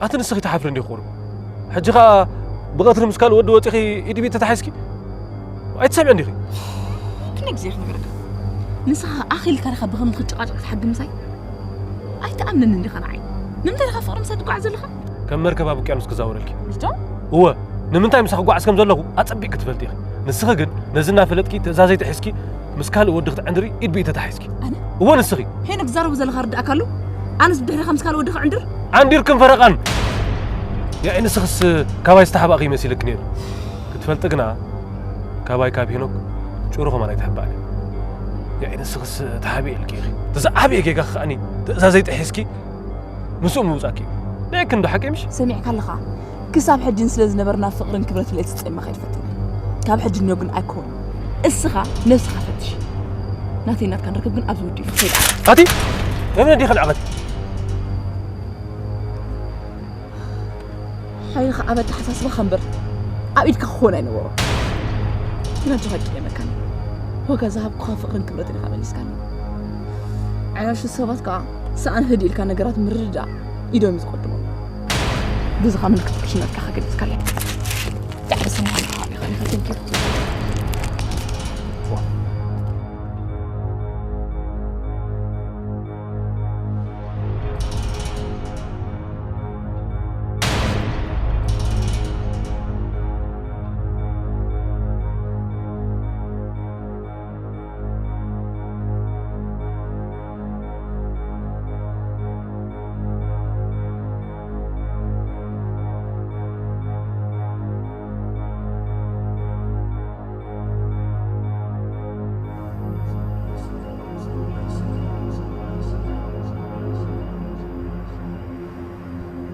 ኣቲ ንስኺ ትሓፍሪ እንዲኺ ቁሩብ። ሕጂ ኸኣ ብቐትሪ ምስ ካልእ ወዲ ወጺኺ ኢድ ብኢድ ተታሒዝኪ? ኣይትሰምዕን ዲኺ? ክንደይ ግዜ ክነግረካ? ንስኻ ኣኺልካ ዲኻ ብኸምዚ ክትጨቃጨቅ ትሓግምሳይ? ኣይትኣምንን እንዲኻ ንዓይ። ንምንታይ ዲኻ ፍቕሪ ምሳይ ትጓዓዝ ዘለኻ? ከም መርከብ ኣብ ውቅያኖስ ክዛወረልኪ። ዊስቶም? እወ፣ ንምንታይ ምሳኺ ክጓዓዝ ከም ዘለኹ ኣጸቢቕኪ ትፈልጢ ኢኺ። ንስኺ ግን ነዚ እናፈለጥኪ ትእዛዘይ ጥሒስኪ ምስ ካልእ ወዲ ክትዕንድሪ ኢድ ብኢድ ተታሒዝኪ። ኣነ? እወ ንስኺ። ሄኖክ ትዛረቦ ዘለኻ ርዳእካ ኣሎ? ኣነስ ብድሕሪኻ ምስ ካልእ ወዲ ክዕንድር? ዓንዲርክን ፈረቓን። ያኢ ንስኽስ ካባይ ዝተሓባእኺ መሲልክ ነይሩ። ክትፈልጢ ግና ካባይ ካብ ሄኖክ ጭሩ ከማን ኣይትሕባእን። ያኢ ንስኽስ ተሓቢእልኪ ኢኺ። እቲ ዝዓበየ ጌጋኺ ከኣኒ ትእዛዘይ ጥሒስኪ ምስኡ ምውጻእኪ እዩ። ንዕኪ እንዶ ሓቂ ምሽ? ሰሚዕካ ኣለኻ? ክሳብ ሕጂ ንስለ ዝነበርና ፍቕርን ክብረትን ለይቲ ጸልማኻ ኣይትፈትን። ካብ ሕጂ ንዮ ግን ኣይኮን። እስኻ ነብስኻ ፈትሽ። ናተይ ናትካ ንርክብ ግን ኣብዚ ውድኡ እዩ። ከይድ ኣነ። ኣቲ? መን ዲኺ ንዕቐት? ሓይልኻ ኣብ ኣተሓሳስባኻ እምበር ኣብ ኢድካ ክኾን ኣይነበሮን። ግን ኣጆኻ ኣይቅየመካን። ዋጋ ዝሃብኩኻ ፍቕርን ክብረትን ኢኻ መሊስካኒ። ዓያሹ ሰባት ከኣ ሰኣን ህድእ ኢልካ ነገራት ምርድዳእ ኢዶም እዩ ዝቐድሞም። በዚ ኸኣ ምልክት ክሽነትካ ገሊጽካለይ። ዳዕበ ሰማዕካ ኢኻ፣ ኢኻ፣ thank you።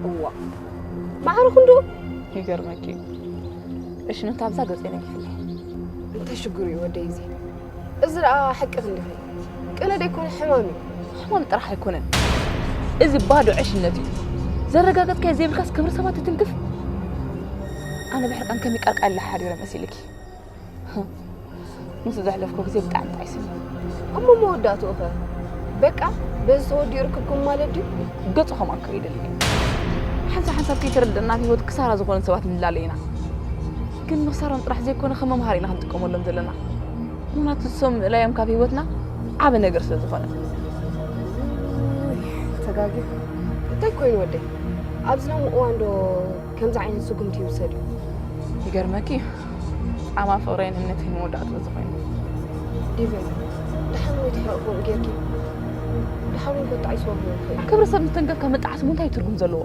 እዋ፣ ማዕረ ክንዱ። ይገርመኪ እዩ። ዕሽነት ኣብዛ ገጸይ ነጊፍለይ። እንታይ ሽግሩ እዩ ወደይ እዚ? እዚ ደኣ ሓቂ ክንዲ ኸይ? ቅነ ደይኮነ ሕማም እዩ። ሕማም ጥራሕ ኣይኮነን። እዚ ባዶ ዕሽነት እዩ። ዘረጋገጽካዮ ዘይብልካስ ክብሪ ሰባት ትትንክፍ? ኣነ ብሕርቃን ከመይ ቃልቃል ሓዲረ መሲልኪ? ምስ ዘሕለፍኩ ግዜ ብጣዕሚ ጣዒስኒ። እሞ መወዳእትኡ ኸ? በቃ በዚ ተወዲኡ ርክብኩም ማለት ድዩ? ገጹ ከማን ክርኢ ደልየ። ሓንሳብ ሓንሳብ ከይተረድእና ኣብ ህይወት ክሳራ ዝኾኑ ሰባት ንላለ ኢና። ግን ምኽሳሮም ጥራሕ ዘይኮነ ከም መምሃሪ ኢና ክንጥቀመሎም ዘለና። ምኽንያቱ እሶም ምእላዮም ካብ ህይወትና ዓቢ ነገር ስለ ዝኾነ። ተጋጊ። እንታይ ኮይኑ ወደይ? ኣብዚ ሎሚ እዋን ዶ ከምዚ ዓይነት ስጉምቲ ይውሰድ እዩ? ይገርመኪ፣ ጻማ ፍቕረይን እምነተይን መወዳእትኡ እዚ ኮይኑ። ዲቨን፣ ደሓን ወይ ትሕረቕ ከምኡ ጌርኪ? ደሓን እውን ኮተዓይስዎ ክኸውን ይኽእል። ክብሪ ሰብ ምስ ተንከፍካ ምጥዓስ እንታይ ትርጉም ዘለዎ?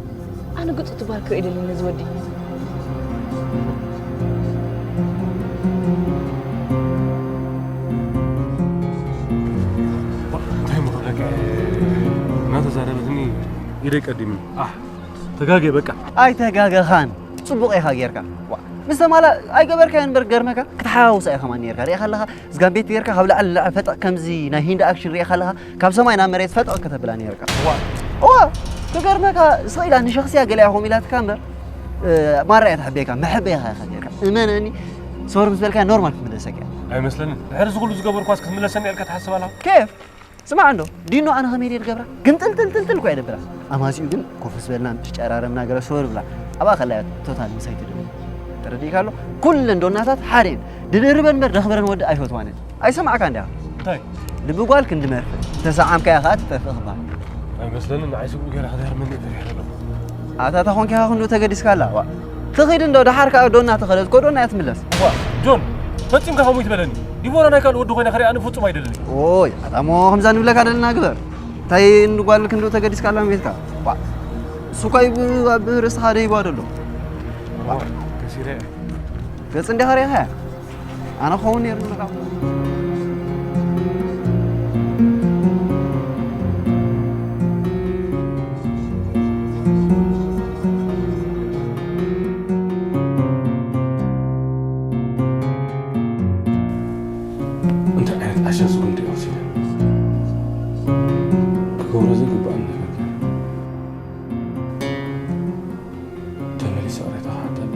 ኣነ ግጹ ትበሃል ክርኢ ደልየ ነዚ ወዲ። እንታይ ምኽረካ? እናተዛረበትኒ ኢደይ ቀዲምኒ። ኣሕ፣ ተጋጌ በቃ። ኣይተጋገኻን። ጽቡቕ ኢኻ ጌርካ። ዋ፣ ምስ ተማላ ኣይገበርካዮን እምበር ገርመካ ክትሓዋውሳ ኢኻ ማን ኔርካ። ሪኢኻ ኣለኻ? ዝጋም ቤት ጌርካ ካብ ላዕሊ ንላዕሊ ፈጠቕ ከምዚ ናይ ሂንዲ ኣክሽን ሪኢኻ ኣለኻ? ካብ ሰማይ ናብ መሬት ፈጠቕ ከተብላ ኔርካ። ዋ። ዋ፣ ክገርመካ ስቕ ኢላ ንሸኽስያ ገሊኣ ከምኡ ኢላትካ እምበር፣ እ፣ ማራ እያ ተሕበየካ፣ መሐበይኻ ኢኻ ጌርካ። እመነኒ፣ ሶሪ ምስ በልካያ ኖርማል ክትምለሰካ እያ። ኣይመስለንን። ድሕሪ እዚ ኩሉ ዝገበርኳስ ክትምለሰኒ ኢልካ ትሓስብ ኣለኻ? ኬፍ? ስማዕ እንዶ፣ ዲኖ ኣነ ከመይ ድየ ዝገብራ? ግምጥልጥልጥልጥል እኮ እየ ደብራ። ኣማሲኡ ግን ኮፍ ምስ በልና፣ ምስ ጨራረምና ገለ ሶር ብላ። ኣብኣ ከላ እያ ቶታል ምሳይ ትደውል። ተረዲእካ ኣሎ? ኩለን ዶናታት ሓደ እየን። ድድርበን እምበር ደኽብረን ወዲ ኣይፈትዋን እየን። ኣይሰማዕካ እንዲያ? እንታይ? ልቢ ጓል ክንዲ መርፍእ። እንተሰዓምካያ ኸኣ ትጠፍእ ክበሃል። ኣይመስለንን፣ ንዓይ ስግኡ ገይራ ክትህርመኒ እየ ፈሪሐ ዘለኹ። ኣታ ተኾንኪ ኢኻ ክንድኡ ተገዲስካ ኣላ። ዋ። ትኺድ እንዶ፣ ደሓር ከኣ ዶና ተኸደት፣ ኮ ዶና እያ ትምለስ። ዋ፣ ጆን፣ ፈጺምካ ከምኡ ይትበለኒ። ዲቦራ ናይ ካልእ ወዲ ኮይና ክሪኣ ኣነ ፍጹም ኣይደልን። ኦይ፣ ኣታ እሞ ከምዛ ንብለካ ደለና ግበር። እንታይ ንጓል ክንድኡ ተገዲስካ ኣላ ቤትካ? ዋ፣ እሱ እኳ ይብ-፣ ኣብ ርእስኻ ደይባ ደሎ። ዋ፣ ከሲረ። ገጽ እንዲኻ ሪኢኻያ? ኣነ ክኸውን ነይሩ ንረኣኹ። እንታይ ዓይነት ዓሻ ስጉምቲ እዩ ወሲደ? ክገብሮ ዘይግባእኒ ነገር ገይረ። ተመሊሰ ቅሬታ ክሓተኒ።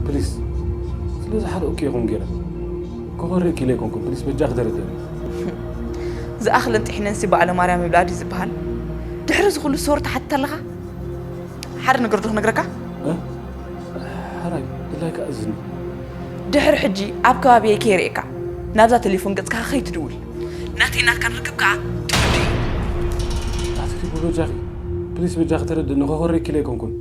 ፕሊስ፣ ስለዚ ሓደ ኦኬ ይኹን ገይረ። ክኾርእ ኪለ ኣይኮንኩን፣ ፕሊስ በጃ ክተረድእኒ። ዝኣኽልን ጥሒነን ሲ በዓለ ማርያም ይብላ ድዩ ዝበሃል? ድሕሪ እዚ ኩሉ ሶር ትሓትት ኣለኻ? ሓደ ነገር ዶ ክነግረካ? እ? ሓራይ፣ ድላይካ እዝኒ። ድሕሪ ሕጂ ኣብ ከባቢየይ ከይርእየካ፣ ናብዛ ቴሌፎን ገጽካ ከይትድውል። ናተይ ናትካን ርክብ ከኣ ትውዲ እዩ። ኣትኪ ብበጃኺ፣ ፕሊስ በጃኺ ተረድእኒ፣ ክኾርእ ኪለ ኣይኮንኩን።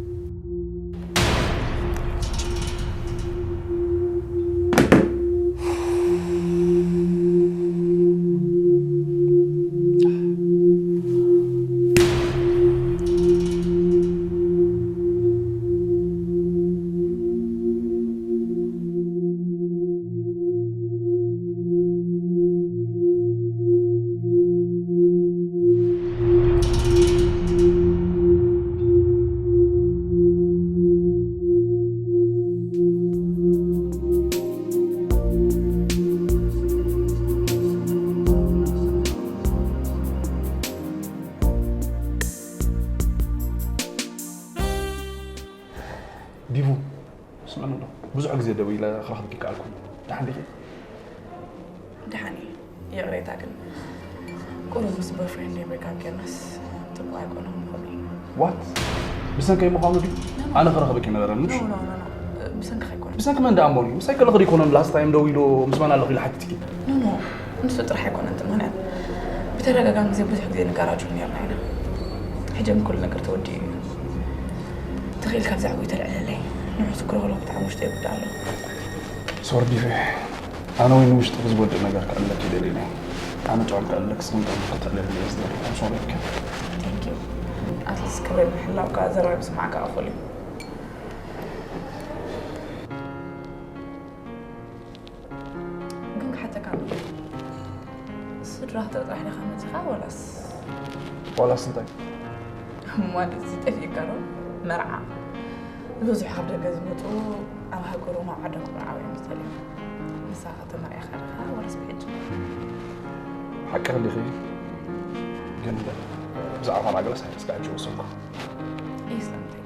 ዲቡ፣ ስምዕኒ ኣሎ። ብዙሕ ግዜ ደዊለ ክረኽብኪ ከኣልኩ። ደሓን ዲኺ? ደሓን እየ። ይቕሬታ ግን፣ ቁሩብ ምስ ቦይፍሬንደይ ብሬክኣፕ ጌርናስ ጽቡቕ ኣይኮነን ምኾነ። ዋት? ብሰንከይ ምዃኑ ድዩ? ኣነ ክረኽበኪ ነበረኒ፣ ምሽ? ኖ፣ ኖ፣ ኖ፣ ኖ። ብሰንክኺ ኣይኮነን። ብሰንኪ መን ደኣ እሞ ድዩ? ምሳይ ከለኺ ድዩ ኣይኮነን ላስት ታይም ደዊሉ ምስ መን ኣለኺ ኢሉ ሓቲትኪ? ኖ፣ ኖ። ንሱ ጥራሕ ኣይኮነን እቲ ምኽንያት። ብተደጋጋሚ ግዜ ብዙሕ ግዜ ንጋራጆ ኔርና ኢና። ሕጂ ግን ኩሉ ነገር ተወዲኡ እዩ። ተኽኢልካ ብዛዕባኡ ኣይተልዕለለይ። ንዑ ዝክሮ ከለኹ ብጣዕሚ ውሽጠይ ይጉዳእ ኣሎ። ሶሪ ዲፌ፣ ኣነ ወይ ንውሽጥኺ ዝጎድእ ነገር ክዕለኪ ኣይደልን እየ። ኣነ ጥዑም ክዕለኪ፣ ንስኺ ጥዑም ከተዕልልኒ እየ ዝደሊ። I'm sorry, okay? Thank you. ኣትሊስት ክብረይ ብምሕላውካ ዘረባይ ምስማዕካ እኹል እዩ። ግን ክሓተካ ኣሎ። ስድራኽ ጥራሕ ዲኻ መጺኻ ወላስ? ዋላስ እንታይ? ማለት እዚ ጠፊእካ ዶ? መርዓ። ዝበዝሑ ካብ ደገ ዝመጹ ኣብ ሃገሮም ኣብ ዓዶም ክምርዓው እዮም ዝደልዩ። ንስኻ ከተመርዕኻ ዲኻ ወላስ ብሕጂ? ሓቅኺ ዲኺ? ግን ብዛዕባ መርዓ ገለስ ኣይተስጋዕኪ ወሰንኩ። እይ ስለምንታይ?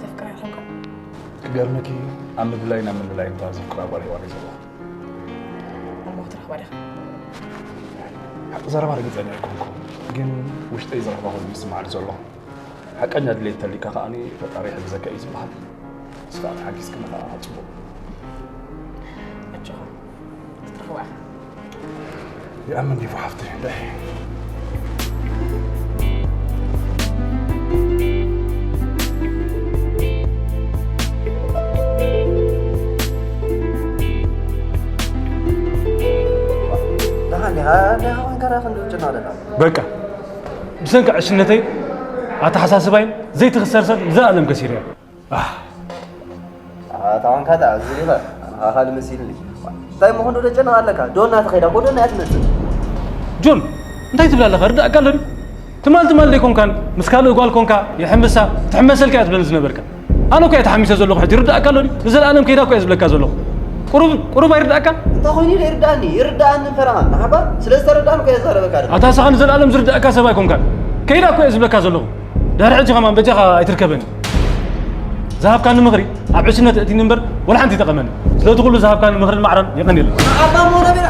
ተፍቅራ ኢኻ እኮ። ክገርመኪ፣ ኣብ ምድላይን ኣብ ምልላይን እታ ዘፍቅራ ጓል ሄዋን እየ ዘለኹ። እሞ ክትረኽባ ዲኻ? ሓቂ ዘረባ ርግጸኛ ኣይኮንኩን፣ ግን ውሽጠይ ዝረኽባ ኮይኑ ይስምዓኒ ዘሎ። ሓቀኛ ድሌት እንተሊካ ከኣ ፈጣሪ ይሕግዘካ እዩ ዝበሃል። ንስኻ ተሓጊዝክኒ ከኣ ጽቡቕ። ኣጆኻ። ክትረኽባ ኢኻ። ይኣምን ዲቡ ሓፍተይ፣ እንድዒ። ደሓን ዲኻ? ደሓን ኮይንካ ደኣ ክንዲ ውጭና ኣለና። በቃ፣ ብሰንኪ ዕሽነተይ፣ ኣተሓሳስባይን ዘይትኽሰር ሰብ ንዘለኣለም ከሲረያ። ኣህ። ኣታ ወንካታ፣ እዚ ሪኸ፣ ኣኻ ልመሲልኒ። እንታይ ምኾን ዶ ደጨነቕ ኣለካ? ዶ እናተኸይዳ፣ እኮ ዶ እናያ ትመጽእ? ጆን፣ እንታይ ትብል ኣለኻ? ርዳእካ ኣሎ ድዩ? ትማል ትማል ደይኮንካን፣ ምስ ካልእ ጓል ኮንካ፣ ይሕምሳ፣ ትሕመሰልካ እያ ትብለኒ ዝነበርካ። ኣነ እኮ እየ ተሓሚሰ ዘለኹ ሕጂ፣ ርዳእካ ኣሎ ድዩ? ንዘለኣለም ከይዳ እኮ እየ ዝብለካ ዘለኹ። ቁሩብ፣ ቁሩብ ኣይርዳእካን? እንታይ ኮይኑ ኢለ ይርዳእኒ? ይርዳእኒ ፈረቓ። ንሓባ ስለ ዝተረዳእኒ እኮ እየ ዝዛረበካ ዘለኹ። ኣታ ንስኻ ንዘለኣለም ዝርዳእካ ሰብ ኣይኮንካን። ከይዳ እኮ እየ ዝብለካ ዘለኹ። ድሕሪ ሕጂ ከማን በጃኻ ኣይትርከበኒ። ዝሃብካኒ ምኽሪ ኣብ ዕሽነት እእቲኒ እምበር ወላ ሓንቲ ይጠቐመኒ። ስለቲ ኩሉ ዝሃብካኒ ምኽርን ማዕረን የቐንየለይ። ኣባ ሞ ነቢራ።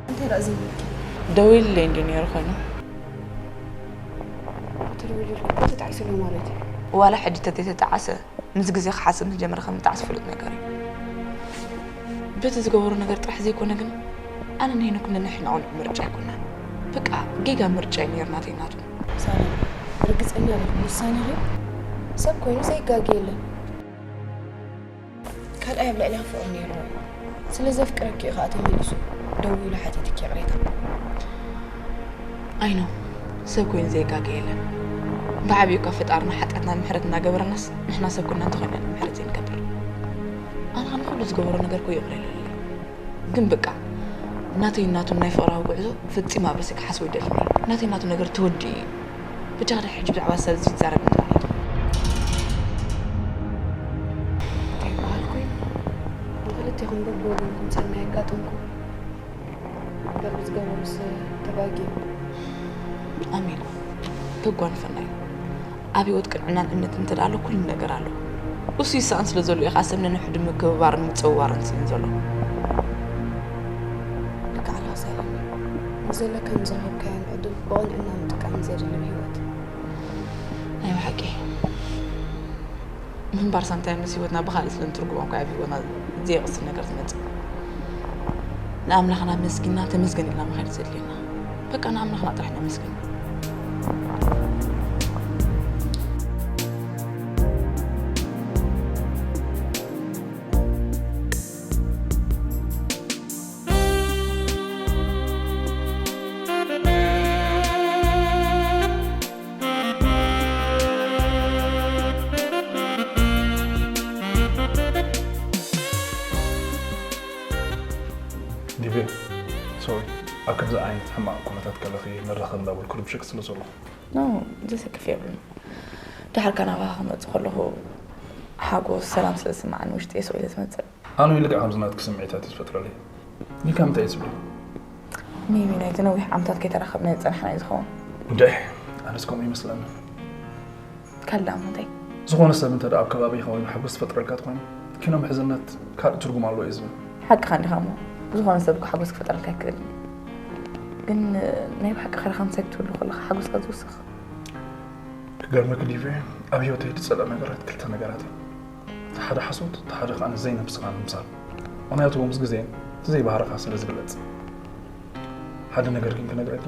እንታይ ደኣ ዘይብልኪ? ደዊሉለይ እንድዩ ነይሩ ኮይኑ። ተደዊሉልኩም ተጣዒሱ ኣሎ ማለት እዩ። ዋላ ሕጂ ተዘይተጣዓሰ፣ ምስ ግዜ ክሓስብ ምስ ጀመረ ከም ዝጣዓስ ፍሉጥ ነገር እዩ። በቲ ዝገበሮ ነገር ጥራሕ ዘይኮነ ግን፣ ኣነ ንሄኖክን ነንሕና ቅኑዕ ምርጫ ኣይኮናን። በቃ ጌጋ ምርጫ እዩ ነይሩ ናተይ ናቱ። ሳራ፣ ርግጸኛ ዲኺ ውሳኔኺ? ሰብ ኮይኑ ዘይጋገ የለን። ካልኣይ ኣብ ልዕሊኺ ፍቕሪ ነይርዎ እዩ። ስለ ዘፍቅረኪ እዩ ኸኣ ተመሊሱ ደዊሉ ሓቲትኪ ይቕሬታ። ኣይኖ፣ ሰብ ኮይኑ ዘይጋገ የለን። ብዓብዩ እኳ ፈጣርና ሓጢኣትና ምሕረት እናገበረናስ፣ ንሕና ሰብ ኮና እንተኾይና ምሕረት ዘይንገብር። ኣነ ኸኣ ንኹሉ ዝገበሮ ነገር እኮ ይቕረ ኢሉለይ። ግን በቃ ናተይ ናቱን ናይ ፍቕራዊ ጉዕዞ ፈጺመ ኣብ ርእሰይ ክሓስቦ ኣይደልን እየ። ናተይ ናቱ ነገር ተወዲኡ እዩ። ብቻ ከዳ ሕጂ ብዛዕባ ሰብ እዚ ይዛረብ እንተኾይኑ። እንታይ በሃልኩ? ንኽልቴኹም በብወገንኩም ጸልማይ ኣጋጠምኩም። እምበር ብዝገበሩስ ተባጊ። ኣሜን። ተጓንፈና እዩ። ኣብ ህይወት ቅንዕናን እምነትን እንተ ደኣ ኣሎ ኩሉ ነገር ኣሎ። እሱ ይሰኣን ስለ ዘሎ እዩ ኸኣ ሰብ ነንሕዱ ምክብባርን ምጽውዋርን ስኢኑ ዘሎ። ልክዕ ኣለኻ ሳይለኒ። ንዘለካን ዝረኸብካዮን ዕድል ብቕንዕና ምጥቃም እዩ ዘድሊ ኣብ ህይወት። ናይ ብሓቂ። ምንባር ሳንታይ ምስ ህይወትና ብኻልእ ስለ እንትርጉሞ እኳ ኣብ ህይወትና ዘየቕስን ነገር ዝመጽእ። ንኣምላኽና ኣመስጊና ተመስገን ኢልና ምኻድ ዘድልየና። በቃ ንኣምላኽና ጥራሕ ነመስግን። ዲቪ፣ ሶሪ፣ ኣብ ከምዚ ዓይነት ሕማቕ ኩነታት ከለኺ ንራኸብ እንዳበልኩ ርብሽክ ስለ ዘለኹ። ኖ፣ ዘሰክፍ የብሉን። ድሓርካ ናባኻ ክመጽእ ከለኹ ሓጎስ፣ ሰላም ስለ ዝስምዓኒ ውሽጢ ስቕ ኢለ ዝመጽእ። ኣነ እውን ልክዕ ከምዚ ናትኪ ስምዒታት እዩ ዝፈጥረለይ። ኒካ እንታይ እዩ ዝብለይ? ሜቢ ናይቲ ነዊሕ ዓመታት ከይተራኸብና ዝጸናሕና እዩ ዝኸውን። እንድዒ፣ ኣነስ ከምኡ ይመስለኒ። ካልእ ደኣ እሞ እንታይ? ዝኾነ ሰብ እንተ ደኣ ኣብ ከባቢኻ ወይ ሓጎስ ዝፈጥረልካ ተኾይኑ፣ ኪኖ ምሕዝነት ካልእ ትርጉም ኣለዎ እዩ ዝብል። ሓቅኻ እንዲኻ እሞ፣ ዝኾነ ሰብ እኮ ሓጎስ ክፈጥረልካ ኣይክእልን እዩ። ግን ናይ ብሓቂ ኸ ከምዚ ክትህሉ ከለኻ ሓጎስካ ዝውስኽ? ክገርመኪ ዲቪ፣ ኣብ ህይወተይ ዝጸልኦ ነገራት ክልተ ነገራት እዮም። እቲ ሓደ ሓሶት፣ እቲ ሓደ ከኣ ዘይነብስኻ ምምሳል። ምኽንያቱ ምስ ግዜ እቲ ዘይባህርኻ ስለ ዝግለጽ። ሓደ ነገር ግን ክነግረኪ፣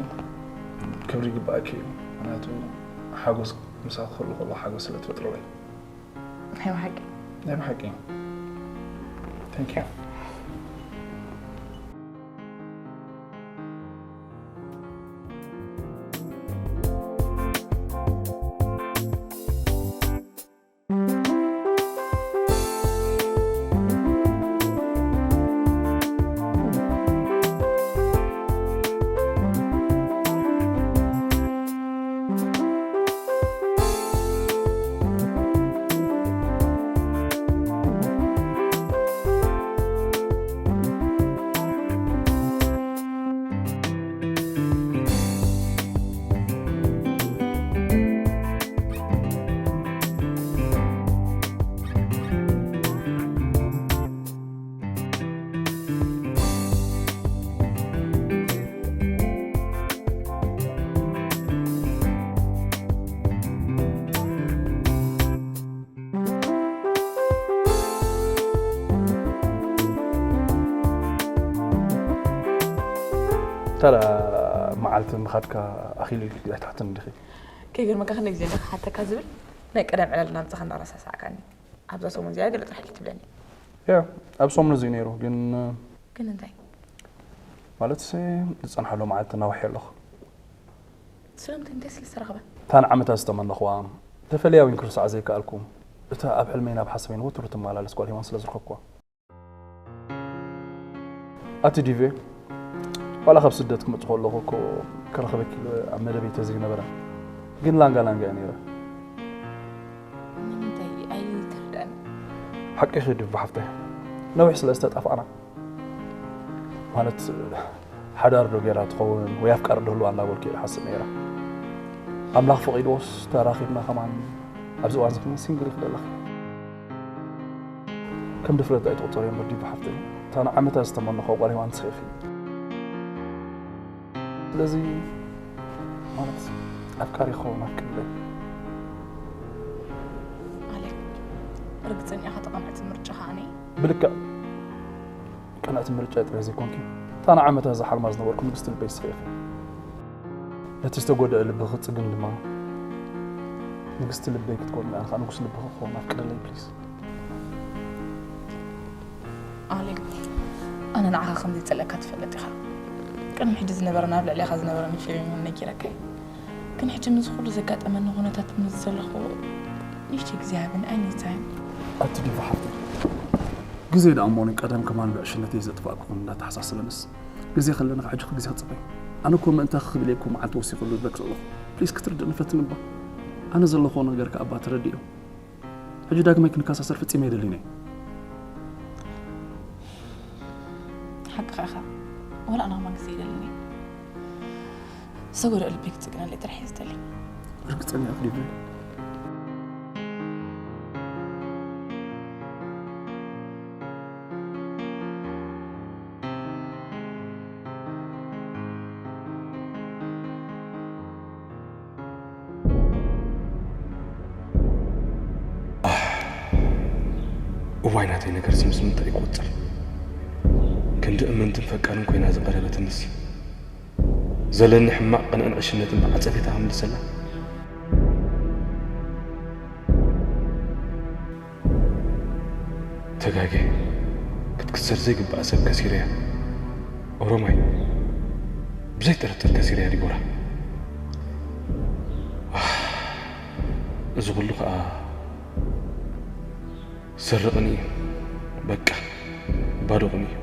ክብሪ ይግባኣኪ እዩ። ምኽንያቱ ሓጎስ ምሳኺ ክህሉ ከሎ ሓጎስ ስለ ትፈጥርለይ። ናይ ብሓቂ? ናይ ብሓቂ። Thank you። ታዲያ መዓልቲ ምኻድካ ኣኺሉ ኢልኪ ኣይትሓትን ዲኺ? ከይገርመካ ክንደይ ግዜ እንደ ክሓተካ ዝብል ናይ ቀደም ዕላልና ምጻኻ እናረሳሳዕካኒ። ኣብዛ ሰሙን እዚኣ ገለ ጥራሕ ኢልኪ ትብለኒ። ያ፣ ኣብ ሰሙን እዚ ነይሩ፣ ግን ግን እንታይ? ማለት ዝጸንሓሉ መዓልቲ ናውሒ ኣለኹ። ስለምንታይ እንታይ ስለ ዝተረኽበ? እታ ንዓመታት ዝተመነኽዋ፣ ተፈልያ እውን ክርሳዓ ዘይከኣልኩ፣ እታ ኣብ ሕልመይን ኣብ ሓሳበይን ወትሩ ትመላለስ ጓል ሄዋን ስለ ዝረኸብኩዋ። ኣቲ ዲቬ፣ ዋላ ካብ ስደት ክመጽእ ከለኹ እኮ ክረኽበኪ ኢለ ኣብ መደበይ ተዘይነበረ፣ ግን ላንጋ ላንጋ እየ ነይረ። ንምንታይ ኣይትርዳእን? ሓቂኺ ዲቪ ሓፍተይ፣ ነዊሕ ስለ ዝተጣፋእና፣ ማለት ሓዳር ዶ ገይራ ትኸውን ወይ ኣፍቃሪ ዶ ህልዋ እንዳበልኩ እየ ዝሓስብ ነይረ። ኣምላኽ ፈቒድዎስ ተራኺብና ከማን ኣብዚ እዋን እዚ ከማን ሲንግል ኢኺ ዘለኺ። ከም ድፍረት ኣይትቑጸርዮ እምበር ዲቪ ሓፍተይ፣ እታ ንዓመታት ዝተመነኹዋ ጓል ሄዋን ንስኺ ኢኺ። ስለዚ ማለት ኣፍቃሪ ክኸውን ኣፍቅድለይ። ብልክዕ ቅንዕቲ ምርጫ ጥራይ ዘይኮንኪ፣ እታ ንዓመታት ዝሓልማ ዝነበርኩ ንግስቲ ልበይ ስኺ ኢኺ። ነቲ ዝተጎድአ ልቢ ክጽግን ድማ ንግስቲ ልበይ ክትኮኒ፣ ኣነ ኸኣ ንጉስ ልብኺ ክኸውን ኣፍቅደለይ ፕሊዝ። ኣሌክ፣ ኣነ ንዓኻ ከም ዘይጸልአካ ትፈልጥ ኢኻ። ቅድሚ ሕጂ ዝነበረን ኣብ ልዕሌኻ ዝነበረን ፊልም እውን ነጊረካ እየ። ግን ሕጂ ምስ ኩሉ ዘጋጠመኒ ኩነታት ምስ ዘለኹ ንእሽተይ ግዜ ሃብኒ፣ I need time። ኣቲ ዲቫ ሓፍተይ፣ ግዜ ደኣ እሞ ንቀደም ከማን ብዕሽነተይ ዘጥፋእኩኹን እንዳተሓሳሰበንስ፣ ግዜ ከለና ሕጂ ግዜ ክጽበይ። ኣነ እኮ ምእንታኺ ክብል እየ እኮ መዓልቲ ወሲኹሉ ዝብለኪ ዘለኹ። ፕሊስ ክትርድእኒ ፈትን እባ። ኣነ ዘለኹዎ ነገር ከኣ እባ ተረድእዮ። ሕጂ ዳግማይ ክንከሳሰር ፍጺመ ኣይደልን እየ። ሓቅኻ ኢኻ። ወላ ኣነ ከማን ግዜ ይደልኒ። ዝተጎድአ ልበይ ክትጽግነለይ ጥራሕ እየ ዝደሊ። ርግጸኛ ኢኺ ዲቭ? እዋይ ናተይ ነገርሲ ምስ ምንታይ እዩ ክቕጽል? ክንዲ እምንትን ፈቃርን ኮይና ዝቐረበትንስ ዘለኒ ሕማቕ ቅንዕን ዕሽነትን ብዓጸፌታ ክምልሰላ? ተጋግየ። ክትክሰር ዘይግብኣ ሰብ ከሲረያ። ኦሮማይ። ብዘይ ጥርጥር ከሲረያ ዲቦራ። እዚ ኩሉ ከኣ ስሪ ቅንኢ እዩ። በቃ ባዶ ቅንኢ እዩ።